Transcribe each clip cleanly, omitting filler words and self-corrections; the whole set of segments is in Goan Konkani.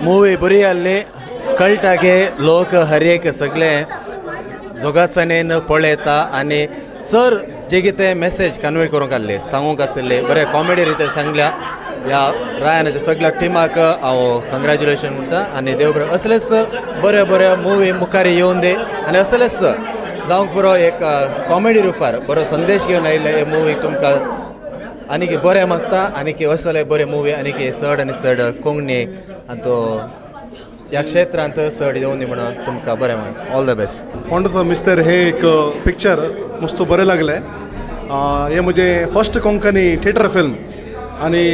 मुवी बरी आहली. कळटा की लोक हर एक सगळे जोगासाणेन पळयता आनी सर जे कितें मॅसेज कन्वे करूंक आहले, सांगूंक आसले, बरें कॉमेडी रितीन सांगल्या. ह्या रायनाच्या सगळ्या टिमाक हांव कंग्रेच्युलेशन म्हणटा आनी देव बरें, असलेच बरे बरे मुवी मुखार येवन दी आनी असलेच जावंक पुरो. एक कॉमेडी रुपार बरो संदेश घेवन आयिल्ले हे मुवीक तुमकां आनीक बरें मागता. आनीक असले बरे मुवी आनीक चड आनी चड कोंकणी आनी तो ह्या क्षेत्रांत चड येवनी म्हणून तुमकां बरें मागता. All the best. फोंडाचो मिस्तेर हे एक पिक्चर मस्त बरें लागलें. हें म्हजें फर्स्ट कोंकणी थिएटर फिल्म आनी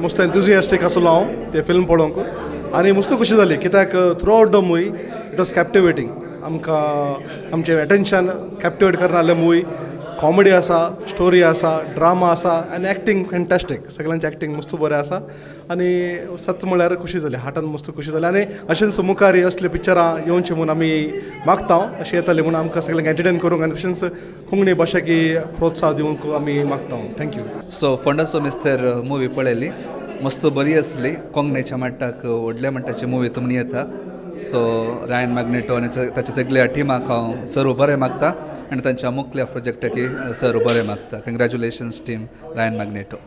मस्त एन्थुजियास्टीक आसलो हांव तें फिल्म पळोवंक आनी मस्त खुशी जाली, कित्याक throughout the movie it was captivating. आमकां आमचें एटेन्शन कॅप्टिवेट करना मुवी. कॉमेडी आसा, स्टोरी आसा, ड्रामा आसा आनी एक्टींग फॅन्टास्टीक. सगळ्यांचें एक्टींग मस्त बरें आसा आनी सत म्हळ्यार खुशी जाली, हार्टान मस्त खुशी जाली. आनी अशेंच मुखार असलीं पिक्चरां येवचीं म्हूण आमी मागता. अशें येतलें म्हूण आमकां सगळ्यांक एंटरटेन करूंक आनी तशेंच कोंकणी भाशेक प्रोत्साहन दिवंक आमी मागता. Thank you. सो फोंडाचो मिस्तेर मुवी पळयली, मस्त बरी आसली. कोंकणीच्या मट्टाक व्हडल्या मट्टाची मुवी तुमणी येता. सो रायन मॅग्नेटो आनी ताच्या सगल्या टिमाक हांव सर बरें मागता आनी तांच्या मुखल्या प्रोजेक्टाकी सर बरें मागता. कंग्रेच्युलेशन्स टीम रायन मॅग्नेटो.